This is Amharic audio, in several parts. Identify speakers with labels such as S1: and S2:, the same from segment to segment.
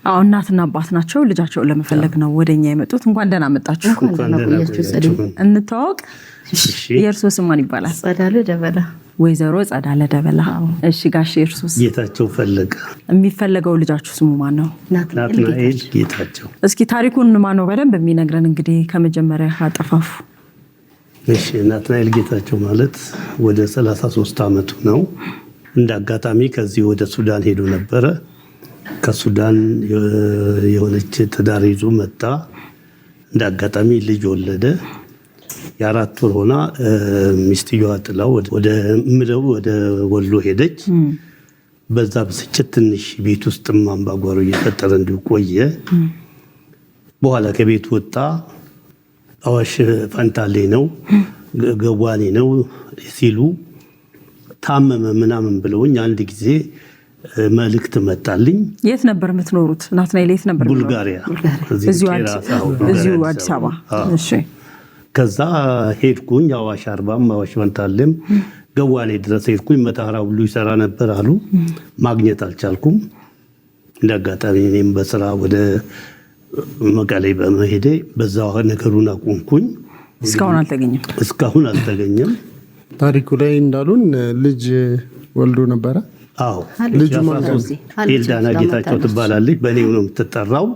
S1: አዎ እናትና አባት ናቸው። ልጃቸውን ለመፈለግ ነው ወደኛ የመጡት። እንኳን ደህና መጣችሁ።
S2: እንኳን ደህና ቆያችሁ።
S1: እንተዋወቅ። የእርሶ ስም ማን ይባላል?
S2: ጸዳለ ደበላ።
S1: ወይዘሮ ጸዳለ ደበላ። እሺ ጋሽ የእርሶስ?
S3: ጌታቸው ፈለቀ።
S1: የሚፈለገው ልጃችሁ ስሙ ማን ነው?
S3: ናትናኤል ጌታቸው።
S1: እስኪ ታሪኩን ማን ነው በደንብ የሚነግረን? እንግዲህ ከመጀመሪያ አጠፋፉ።
S3: እሺ ናትናኤል ጌታቸው ማለት ወደ 33 ዓመቱ ነው። እንደ አጋጣሚ ከዚህ ወደ ሱዳን ሄዶ ነበረ። ከሱዳን የሆነች ትዳር ይዞ መጣ። እንደ አጋጣሚ ልጅ ወለደ። የ4 ወር ሆና ሚስትየዋ ጥላው ወደ ምለው ወደ ወሎ ሄደች። በዛ ብስጭት ትንሽ ቤት ውስጥ አምባጓሮ እየፈጠረ እንዲሁ ቆየ። በኋላ ከቤት ወጣ። አዋሽ ፈንታሌ ነው ገዋኔ ነው ሲሉ ታመመ ምናምን ብለውኝ አንድ ጊዜ መልእክት መጣልኝ።
S1: የት ነበር የምትኖሩት ናትናኤል? የት ነበር?
S3: ቡልጋሪያ፣
S1: እዚሁ አዲስ አበባ። እሺ።
S3: ከዛ ሄድኩኝ አዋሽ አርባም አዋሽ ፈንታሌም ገዋኔ ድረስ ሄድኩኝ። መተሐራ ሁሉ ይሰራ ነበር አሉ። ማግኘት አልቻልኩም። እንደ አጋጣሚ እኔም በስራ ወደ መቀሌ በመሄዴ በዛ ነገሩን አቆምኩኝ።
S1: እስካሁን አልተገኘም።
S3: እስካሁን አልተገኘም።
S4: ታሪኩ ላይ እንዳሉን ልጅ ወልዶ ነበረ።
S3: አዎ
S4: ልጁ ማን ጋር?
S3: ኤልዳና ጌታቸው ትባላለች። በእኔው ነው የምትጠራው።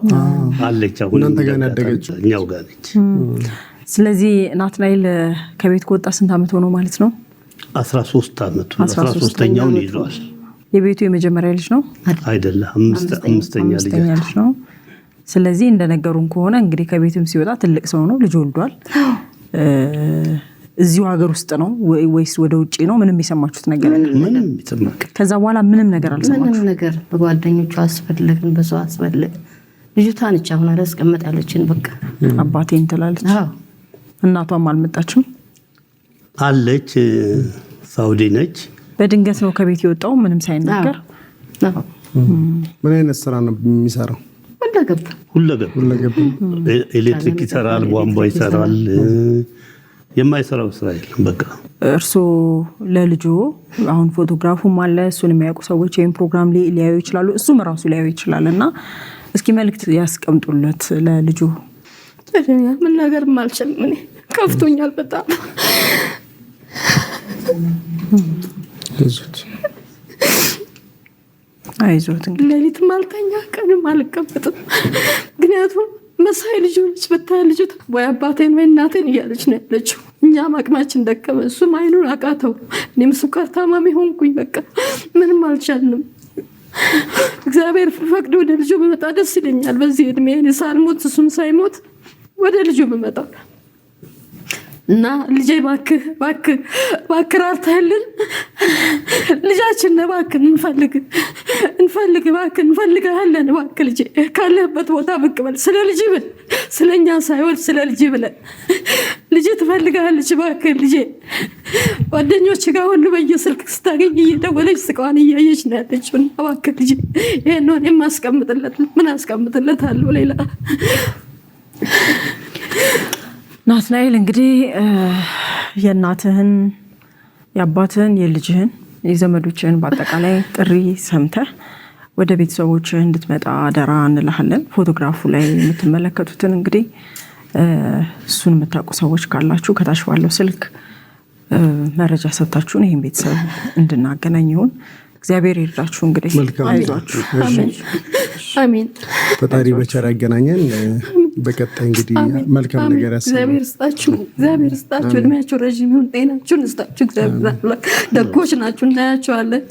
S3: አለች አሁን
S4: እናንተ ጋር ነው ያደገችው?
S3: እኛው ጋር ነች።
S1: ስለዚህ ናትናኤል ከቤት ከወጣ ስንት ዓመት ሆኖ ማለት ነው?
S3: 13 ዓመቱ፣ 13ኛውን ይዟል።
S1: የቤቱ የመጀመሪያ ልጅ ነው?
S3: አይደለም፣ አምስተኛ ልጅ
S1: አምስተኛ ልጅ ነው። ስለዚህ እንደነገሩን ከሆነ እንግዲህ ከቤትም ሲወጣ ትልቅ ሰው ነው፣ ልጅ ወልዷል። እዚሁ ሀገር ውስጥ ነው ወይስ ወደ ውጭ ነው? ምንም የሰማችሁት ነገር የለም?
S3: ምንም የሰማሁት
S1: ከዛ በኋላ ምንም ነገር አልሰማችሁም?
S2: ምንም ነገር። በጓደኞቹ አስፈለግን፣ በሰው አስፈለግን። ልጅቷ ነች አሁን አላስቀምጥ ያለችን በቃ።
S1: አባቴን ትላለች።
S2: አዎ።
S1: እናቷም አልመጣችም?
S3: አለች፣ ሳውዲ ነች።
S1: በድንገት ነው ከቤት የወጣው ምንም ሳይናገር?
S2: አዎ።
S4: ምን አይነት ስራ ነው የሚሰራው?
S2: ሁለገብ።
S3: ሁለገብ።
S4: ሁለገብ።
S3: ኤሌክትሪክ ይሰራል፣ ቧንቧ ይሰራል። የማይሰራው ስራ የለም በቃ።
S1: እርስዎ ለልጆ አሁን ፎቶግራፉም አለ፣ እሱን የሚያውቁ ሰዎች ይሄን ፕሮግራም ሊያዩ ይችላሉ፣ እሱም ራሱ ሊያዩ ይችላል። እና እስኪ መልእክት ያስቀምጡለት ለልጁ።
S5: መናገርም አልችልም እኔ፣ ከፍቶኛል በጣም።
S4: አይዞት።
S1: አይዞት እንግዲህ።
S5: ሌሊትም አልተኛ ቀንም አልቀመጥም። ምክንያቱም መሳይ ልጅ ሆነች ብታይ ልጅ ወይ አባቴን ወይ እናቴን እያለች ነው ያለችው። እኛም አቅማችን ደከመ፣ እሱም አይኑን አቃተው፣ እኔም ስኳር ታማሚ ሆንኩኝ። በቃ ምንም አልቻልንም። እግዚአብሔር ፈቅዶ ወደ ልጁ ብመጣ ደስ ይለኛል። በዚህ እድሜ እኔ ሳልሞት እሱም ሳይሞት ወደ ልጁ ብመጣ እና ልጄ እባክህ እባክህ እባክህ ራርተህልን ልጃችን ነህ፣ እባክህ እንፈልግ እንፈልግ እባክህ እንፈልግሃለን፣ እባክህ ልጄ ካለህበት ቦታ ብቅ በል፣ ስለ ልጅ ብል ስለኛ ሳይሆን ስለ ልጅ ብለን ልጄ ትፈልግሃለች፣ እባክህ ልጄ ጓደኞች ጋር ሁሉ በየስልክ ስታገኝ እየደወለች ስቃዋን እያየች ነው ያለችው። እና እባክህ ልጄ ይሄን ነው እኔ የማስቀምጥለት፣ ምን አስቀምጥለታለሁ ሌላ?
S1: ናትናኤል እንግዲህ የእናትህን የአባትህን የልጅህን የዘመዶችህን በአጠቃላይ ጥሪ ሰምተህ ወደ ቤተሰቦችህ እንድትመጣ አደራ እንልሃለን። ፎቶግራፉ ላይ የምትመለከቱትን እንግዲህ እሱን የምታውቁ ሰዎች ካላችሁ ከታች ባለው ስልክ መረጃ ሰጥታችሁን ይሄን ቤተሰብ እንድናገናኝ ይሁን። እግዚአብሔር ይርዳችሁ። እንግዲህ
S4: መልካም።
S1: አይዟችሁ።
S5: አሜን። አሜን።
S4: ፈጣሪ በቸር ያገናኘን። በቀጣይ እንግዲህ መልካም ነገር ያሰማን።
S5: እግዚአብሔር ይስጣችሁ። እግዚአብሔር ይስጣችሁ። እድሜያችሁ ረዥም ይሁን። ጤናችሁን ይስጣችሁ። እግዚአብሔር አምላክ ደጎች ናችሁ፣ እናያቸዋለን።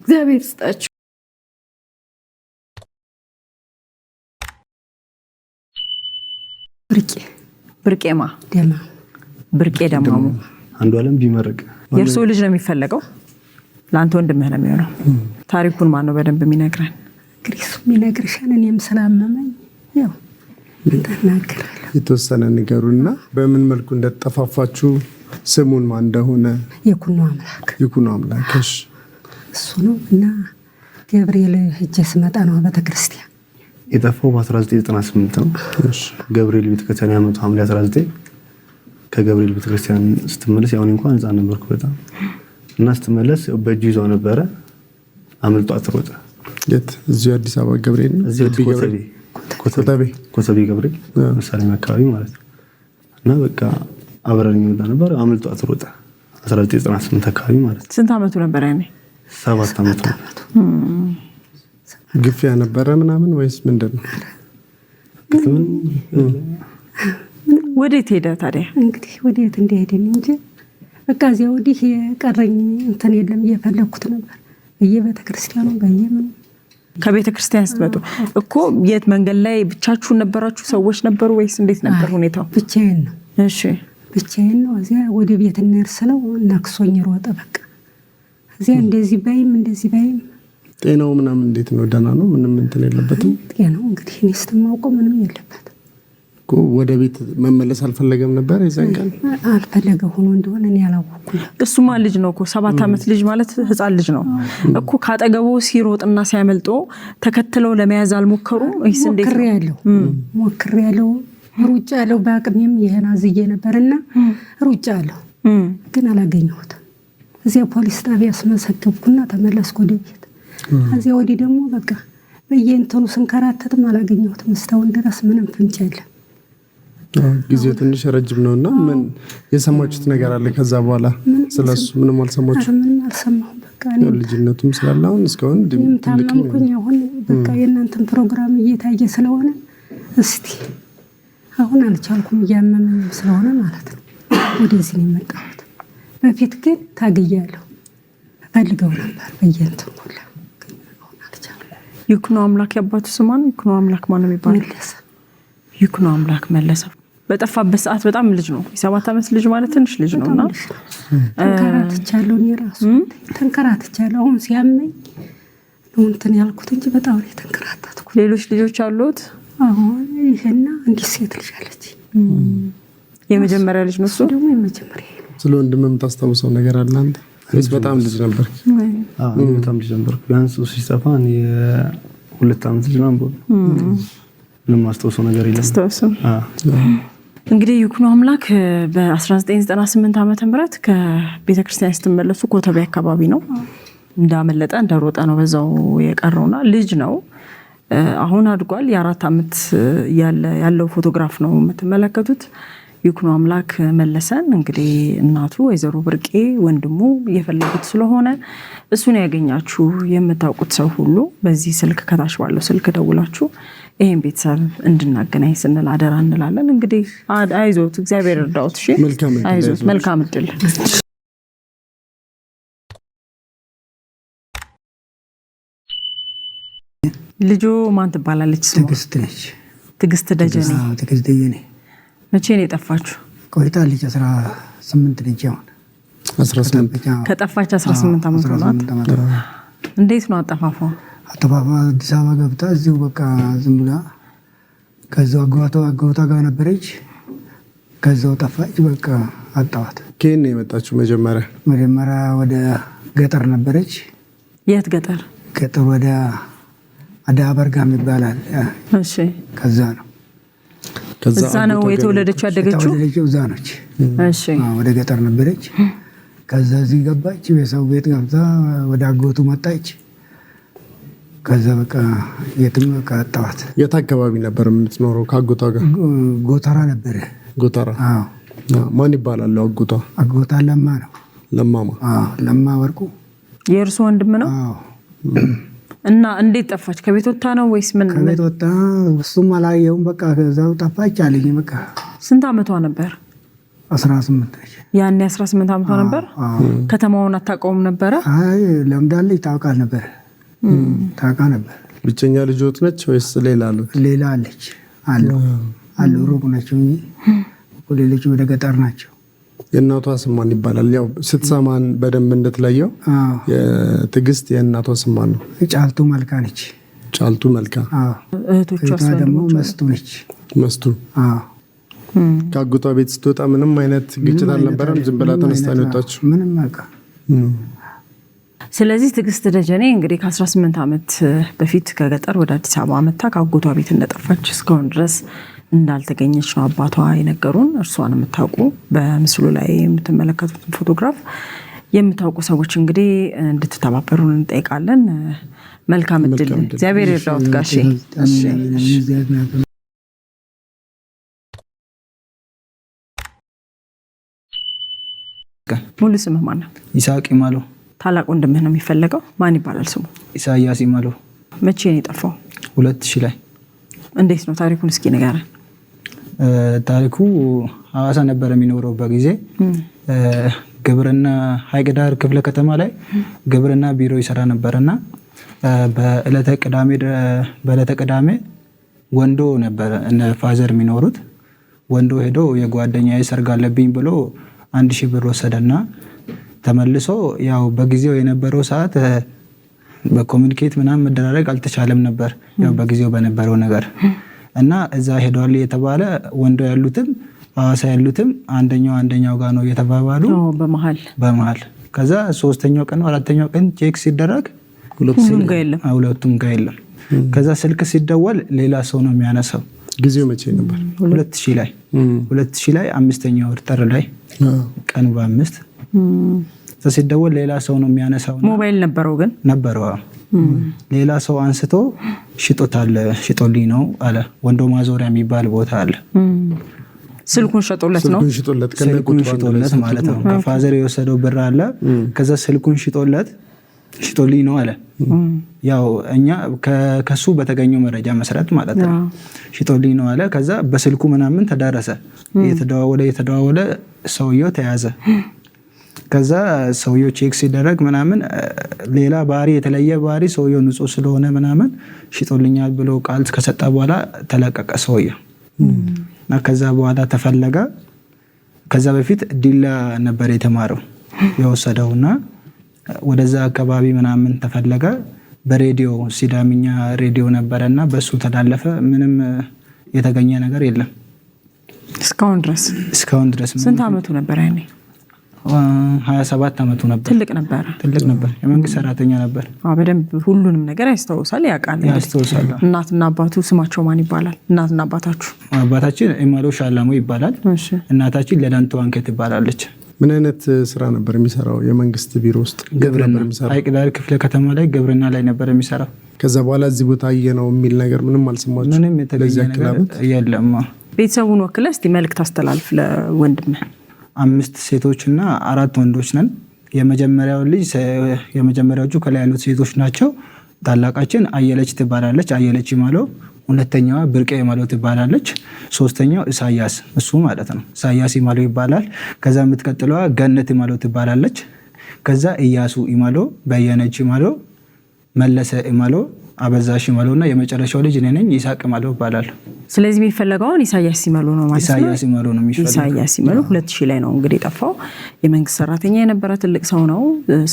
S5: እግዚአብሔር ይስጣችሁ።
S2: ብርቄ።
S1: ብርቄማ
S2: ደማ።
S1: ብርቄ ደማሙ።
S6: አንዱ አለም ቢመርቅ።
S1: የእርስዎ ልጅ ነው የሚፈለገው? ለአንተ ወንድምህ ነው የሚሆነው። ታሪኩን ማን ነው በደንብ የሚነግረን?
S7: እንግዲህ እሱ የሚነግርሻል፣ እኔም ስላመመኝ ያው እናገራለሁ።
S4: የተወሰነ ንገሩና በምን መልኩ እንደተጠፋፋችሁ፣ ስሙን ማን እንደሆነ።
S7: የኩኖ አምላክ።
S4: ይኩኖ አምላክ። እሺ።
S7: እሱ ነው እና ገብርኤል ሄጄ ስመጣ ነው ቤተክርስቲያን።
S6: የጠፋው በ1998 ነው። ገብርኤል ቤተክርስቲያን ያመጡ ሐምሌ 19 ከገብርኤል ቤተክርስቲያን ስትመለስ፣ ያው እኔ እንኳን ህፃን ነበርኩ በጣም፣ እና ስትመለስ በእጁ ይዟ ነበረ፣ አምልጧት ሮጠ።
S4: የት? እዚሁ አዲስ አበባ ገብርኤል ነው?
S6: እዚህ
S4: ግቢ ገብርኤል?
S6: ኮተቤ ኮተቤ ገብርኤል መሳለሚያ አካባቢ ማለት ነው። እና በቃ አብረን የሚመጣ ነበር። አምልጧት ሮጠ። 1998 አካባቢ ማለት ነው።
S1: ስንት ዓመቱ ነበር ያኔ?
S6: 7 ዓመቱ ነው።
S4: ግፊያ ነበረ ምናምን ወይስ ምንድን ነው?
S1: ወዴት ሄደ ታዲያ?
S7: እንግዲህ ወዴት እንደሄድን እንጂ በቃ እዚያ ወዲህ የቀረኝ እንትን የለም። እየፈለግኩት ነበር በየቤተ ክርስቲያኑ በየምኑ።
S1: ከቤተ ክርስቲያን ስትመጡ እኮ የት መንገድ ላይ ብቻችሁን ነበራችሁ? ሰዎች ነበሩ ወይስ እንዴት ነበር ሁኔታው?
S7: ብቻዬን ነው።
S1: እሺ
S7: ብቻዬን ነው። እዚያ ወደ ቤት እንሂድ ስለው ነክሶኝ ሮጠ። በቃ እዚያ እንደዚህ ባይም እንደዚህ ባይም።
S4: ጤናው ምናምን እንዴት ነው? ደህና ነው? ምንም እንትን የለበትም?
S7: ጤናው እንግዲህ እኔ ስትማውቀው ምንም የለበትም።
S4: እኮ ወደ ቤት መመለስ አልፈለገም ነበር የዛን ቀን?
S7: አልፈለገ ሆኖ እንደሆነ እኔ አላወኩም።
S1: እሱማ ልጅ ነው እኮ፣ 7 ዓመት ልጅ ማለት ህፃን ልጅ ነው እኮ። ካጠገቡ ሲሮጥና ሲያመልጦ ተከትለው ለመያዝ አልሞከሩም ወይስ እንዴት ነው?
S7: ሞክሬያለሁ ሞክሬያለሁ፣ ሩጫ አለው። በአቅሜም ይሄን አዝዬ ነበርና ሩጫ አለው፣ ግን አላገኘሁትም። እዚያ ፖሊስ ጣቢያ አስመዘገብኩና ተመለስኩ ወደ ቤት። እዚያ ወዲህ ደግሞ በቃ በየእንትኑ ስንከራተትም አላገኘሁትም። እስካሁን ድረስ ምንም ፍንጭ የለም።
S4: ጊዜው ትንሽ ረጅም ነው እና ምን የሰማችሁት ነገር አለ ከዛ በኋላ ስለሱ? ምንም አልሰማችሁ?
S7: ምንም አልሰማሁም። በቃ እኔም
S4: ልጅነቱም ስላለ አሁን እስካሁን
S7: እኔም ታመምኩኝ። አሁን በቃ የእናንተን ፕሮግራም እየታየ ስለሆነ እስቲ አሁን አልቻልኩም፣ እያመመኝም ስለሆነ ማለት ነው ወደዚህ ነው የመጣሁት። በፊት ግን ታግያለሁ፣ እፈልገው ነበር በየእንትኑ ሁላ፣ ግን አሁን አልቻልኩም።
S1: ይኩኖ አምላክ ያባቱ ስም ማነው? ይኩኖ አምላክ ማነው የሚባለው?
S7: መለሰ።
S1: ይኩኖ አምላክ መለሰ። በጠፋበት ሰዓት በጣም ልጅ ነው። የ7 ዓመት ልጅ ማለት ትንሽ ልጅ ነው። እና
S7: ተንከራትቻለሁ፣ እኔ ራሱ ተንከራትቻለሁ። አሁን ሲያመኝ ነው እንትን ያልኩት እንጂ በጣም ነው የተንከራተትኩት።
S1: ሌሎች ልጆች አሉት?
S7: አሁን ይሄና አንዲት ሴት ልጅ አለች።
S1: የመጀመሪያ ልጅ ነው እሱ?
S7: ደግሞ የመጀመሪያ ነው።
S4: ስለ ወንድም የምታስታውሰው ነገር አለ አንተ? ወይስ በጣም ልጅ ነበርክ?
S6: አዎ፣ እኔ በጣም ልጅ ነበርኩ። ቢያንስ እሱ ሲጠፋ እኔ የ2 ዓመት ልጅ ምናምን ብሆን ምንም ማስታውሰው ነገር የለም።
S1: አስታውሰው። እንግዲህ ይኩኖ አምላክ በ1998 ዓመተ ምህረት ከቤተ ክርስቲያን ስትመለሱ ኮተቤ አካባቢ ነው እንዳመለጠ እንደሮጠ ነው በዛው የቀረውና ልጅ ነው። አሁን አድጓል። የ4 ዓመት ያለው ፎቶግራፍ ነው የምትመለከቱት። ይኩኖ አምላክ መለሰን እንግዲህ እናቱ ወይዘሮ ብርቄ ወንድሙ እየፈለጉት ስለሆነ እሱን ያገኛችሁ የምታውቁት ሰው ሁሉ በዚህ ስልክ ከታች ባለው ስልክ ደውላችሁ ይሄን ቤተሰብ እንድናገናኝ ስንል አደራ እንላለን። እንግዲህ አይዞት፣ እግዚአብሔር ይርዳዎት። እሺ፣
S4: መልካም እድል።
S1: አይዞት፣ መልካም እድል። ልጆ ማን ትባላለች? ስሟ?
S8: ትዕግስት ነች።
S1: ትዕግስት ደጀኔ።
S8: አዎ፣ ትዕግስት ደጀኔ።
S1: መቼ ነው የጠፋችሁ?
S8: ቆይታለች። 18 ነች አሁን።
S4: 18?
S1: ከጠፋች 18 ዓመት ሆኗት።
S8: 18 ዓመት።
S1: እንዴት ነው አጠፋፏ?
S8: አጠፋፏ አዲስ አበባ ገብታ እዚሁ በቃ ዝም ብላ ከዛው አጎቷ ጋር ነበረች። ከዛው ጠፋች። በቃ አጣዋት።
S4: ከየት ነው የመጣችሁ መጀመሪያ?
S8: መጀመሪያ ወደ ገጠር ነበረች።
S1: የት ገጠር?
S8: ገጠር ወደ አዳ በርጋም ይባላል። ከዛ ነው።
S4: ከዛ
S1: እዛ ነው
S4: አጎቷ ጋር
S1: የተወለደችው ያደገችው?
S8: የተወለደችው እዛ ነች። አዎ፣ ወደ ገጠር ነበረች። ከዛ እዚህ ገባች። የሰው ቤት ገብታ ወደ አጎቱ መጣች። ከዛ በቃ የትም በቃ አጣዋት።
S4: የት አካባቢ ነበር የምትኖረው ከአጎቷ ጋር?
S8: ጎተራ ነበረ።
S4: ጎተራ።
S8: አዎ።
S4: ማን ይባላል አጎቷ?
S8: አጎቷ ለማ ነው።
S4: ለማማ?
S8: አዎ፣ ለማ ወርቁ።
S1: የእርሱ ወንድም ነው?
S8: አዎ።
S1: እና እንዴት ጠፋች? ከቤት ወጣ ነው ወይስ ምን?
S8: ከቤት ወጣ፣ እሱም አላየውም። በቃ ከዛው ጠፋች አለኝ። በቃ
S1: ስንት ዓመቷ ነበር?
S8: 18 ነች።
S1: ያኔ 18 ዓመቷ ነበር?
S8: አዎ።
S1: ከተማውን አታውቀውም ነበረ?
S8: አይ፣ ለምዳለች፣ ታውቃ ነበር። ታውቃ ነበር።
S4: ብቸኛ ልጆት ነች ወይስ ሌላ አሉት?
S8: ሌላ አለች። አሉ አሉ፣ ሩቅ ናቸው እንጂ ሌሎች ወደ ገጠር ናቸው።
S4: የእናቷ ስም ማን ይባላል? ያው ስትሰማን በደንብ እንድትለየው የትዕግስት የእናቷ ስም ማን ነው?
S8: ጫልቱ መልካ ነች።
S4: ጫልቱ መልካ።
S8: አዎ።
S1: እህቶቿ
S8: እህቷ ደግሞ
S1: ወንድሞቿ?
S8: መስቱ ነች።
S4: መስቱ።
S8: አዎ።
S4: ከአጎቷ ቤት ስትወጣ ምንም አይነት ግጭት
S8: ምንም አይነት
S4: አልነበረም? ዝም ብላ
S8: ምንም
S4: ተነስታ ነው
S8: አይነት
S4: የወጣችው?
S8: ምንም በቃ።
S1: ስለዚህ ትዕግስት ደጀኔ እንግዲህ ከ18 ዓመት በፊት ከገጠር ወደ አዲስ አበባ መጥታ ከአጎቷ ቤት እንደጠፋች እስካሁን ድረስ እንዳልተገኘች ነው አባቷ የነገሩን። እርሷን የምታውቁ በምስሉ ላይ የምትመለከቱትን ፎቶግራፍ የምታውቁ ሰዎች እንግዲህ እንድትተባበሩን እንጠይቃለን። መልካም እድል፣ እግዚአብሔር ይርዳዎት ጋሼ። ሙሉ ስምህ ማን ነው?
S9: ይስሐቅ ይማሎ።
S1: ታላቅ ወንድምህ ነው የሚፈለገው። ማን ይባላል ስሙ?
S9: ኢሳያስ ይማሎ።
S1: መቼ ነው የጠፋው?
S9: 2000 ላይ።
S1: እንዴት ነው ታሪኩን እስኪ ንገረን።
S9: ታሪኩ ሐዋሳ ነበር የሚኖረው በጊዜ ግብርና ሀይቅ ዳር ክፍለ ከተማ ላይ ግብርና ቢሮ ይሰራ ነበርና በዕለተ ቅዳሜ ወንዶ ነበረ እነ father የሚኖሩት። ወንዶ ሄዶ የጓደኛዬ ሰርግ አለብኝ ብሎ 1000 ብር ወሰደና ተመልሶ ያው በጊዜው የነበረው ሰዓት በ communicate ምናምን መደራረግ አልተቻለም ነበር፣ ያው በጊዜው በነበረው ነገር እና እዛ ሄዷል የተባለ ወንዶ ያሉትም ሐዋሳ ያሉትም አንደኛው አንደኛው ጋር ነው እየተባባሉ በመሀል ከዛ ሶስተኛው ቀን አራተኛው ቀን check ሲደረግ ሁለቱም ጋር የለም። ከዛ ስልክ ሲደወል ሌላ ሰው ነው የሚያነሳው።
S4: ጊዜው መቼ ነበር?
S9: 2000 ላይ 2000 ላይ 5ኛው ወር ጥር ላይ ቀኑ በ5 ሲደወል ሌላ ሰው ነው የሚያነሳው።
S1: ሞባይል ነበረው ግን
S9: ነበረው። ሌላ ሰው አንስቶ ሽጦታል፣ ሽጦልኝ ነው አለ። ወንዶ ማዞሪያ የሚባል ቦታ አለ።
S1: ስልኩን ሸጦለት ነው፣
S9: ስልኩን ሽጦለት ማለት ነው። ከ father የወሰደው ብር አለ። ከዛ ስልኩን ሽጦለት ሽጦልኝ ነው አለ። ያው እኛ ከሱ በተገኘው መረጃ መሰረት ማለት ነው። ሽጦልኝ ነው አለ። ከዛ በስልኩ ምናምን ተዳረሰ። እየተደዋወለ እየተደዋወለ ሰውየው ተያዘ። ከዛ ሰውየው check ሲደረግ ምናምን ሌላ ባህሪ የተለየ ባህሪ ሰውየው ንጹህ ስለሆነ ምናምን ሽጦልኛል ብሎ ቃል ከሰጠ በኋላ ተለቀቀ ሰውየው እና ከዛ በኋላ ተፈለገ። ከዛ በፊት ዲላ ነበር የተማረው የወሰደውና ወደዛ አካባቢ ምናምን ተፈለገ። በሬዲዮ ሲዳምኛ ሬዲዮ ነበረ እና በሱ ተላለፈ። ምንም የተገኘ ነገር የለም
S1: እስካሁን ድረስ።
S9: እስካሁን ድረስ።
S1: ስንት አመቱ ነበር ያኔ?
S9: 27 አመቱ ነበር።
S1: ትልቅ ነበር።
S9: ትልቅ ነበር። የመንግስት ሰራተኛ ነበር።
S1: በደንብ ሁሉንም ነገር ያስታውሳል፣ ያውቃል።
S9: ያስታውሳል።
S1: እናትና አባቱ ስማቸው ማን ይባላል? እናትና አባታችሁ?
S9: አባታችን ኢማሎ ሻላሞ ይባላል። እናታችን ለዳንቶ አንኬ ትባላለች።
S4: ምን አይነት ስራ ነበር የሚሰራው? የመንግስት ቢሮ ውስጥ
S9: ግብርና፣ ሀይቅ ዳር ክፍለ ከተማ ላይ ግብርና ላይ ነበር የሚሰራው።
S4: ከዛ በኋላ እዚህ ቦታ አየ ነው የሚል ነገር ምንም አልሰማችሁም?
S9: ምንም የተገኘ ነገር የለም።
S1: ቤተሰቡን ወክለህ እስቲ መልዕክት አስተላልፍ ለወንድምህ።
S9: 5 ሴቶች እና 4 ወንዶች ነን። የመጀመሪያው ልጅ የመጀመሪያዎቹ ከላይ ያሉት ሴቶች ናቸው። ታላቃችን አየለች ትባላለች፣ አየለች ይማሎ። ሁለተኛዋ ብርቄ ይማሎ ትባላለች። ሶስተኛው ኢሳያስ እሱ ማለት ነው ኢሳያስ ይማሎ ይባላል። ከዛ የምትቀጥለዋ ገነት ይማሎ ትባላለች። ከዛ ኢያሱ ይማሎ፣ በየነች ይማሎ፣ መለሰ ይማሎ፣ አበዛሽ ይማሎ እና የመጨረሻው ልጅ እኔ ነኝ ይስሐቅ ይማሎ ይባላል።
S1: ስለዚህ የሚፈለገውን ኢሳያስ ይመሉ ነው ማለት ነው።
S9: ኢሳያስ ይመሉ ነው የሚፈለገው።
S1: ኢሳያስ ይመሉ 2000 ላይ ነው እንግዲህ የጠፋው። የመንግስት ሰራተኛ የነበረ ትልቅ ሰው ነው።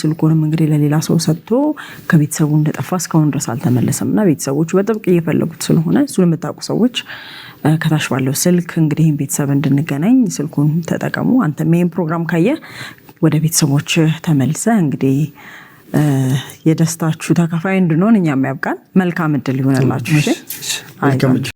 S1: ስልኩንም እንግዲህ ለሌላ ሰው ሰጥቶ ከቤተሰቡ እንደጠፋ እስካሁን ድረስ አልተመለሰም እና ቤተሰቦቹ በጥብቅ እየፈለጉት ስለሆነ እሱን የምታውቁ ሰዎች ከታች ባለው ስልክ እንግዲህ ቤተሰብ እንድንገናኝ ስልኩን ተጠቀሙ። አንተም ይሄን ፕሮግራም ካየ ወደ ቤተሰቦች ተመልሰ እንግዲህ የደስታችሁ ተካፋይ እንድንሆን እኛም ያብቃን። መልካም እድል ይሆንላችሁ። እሺ።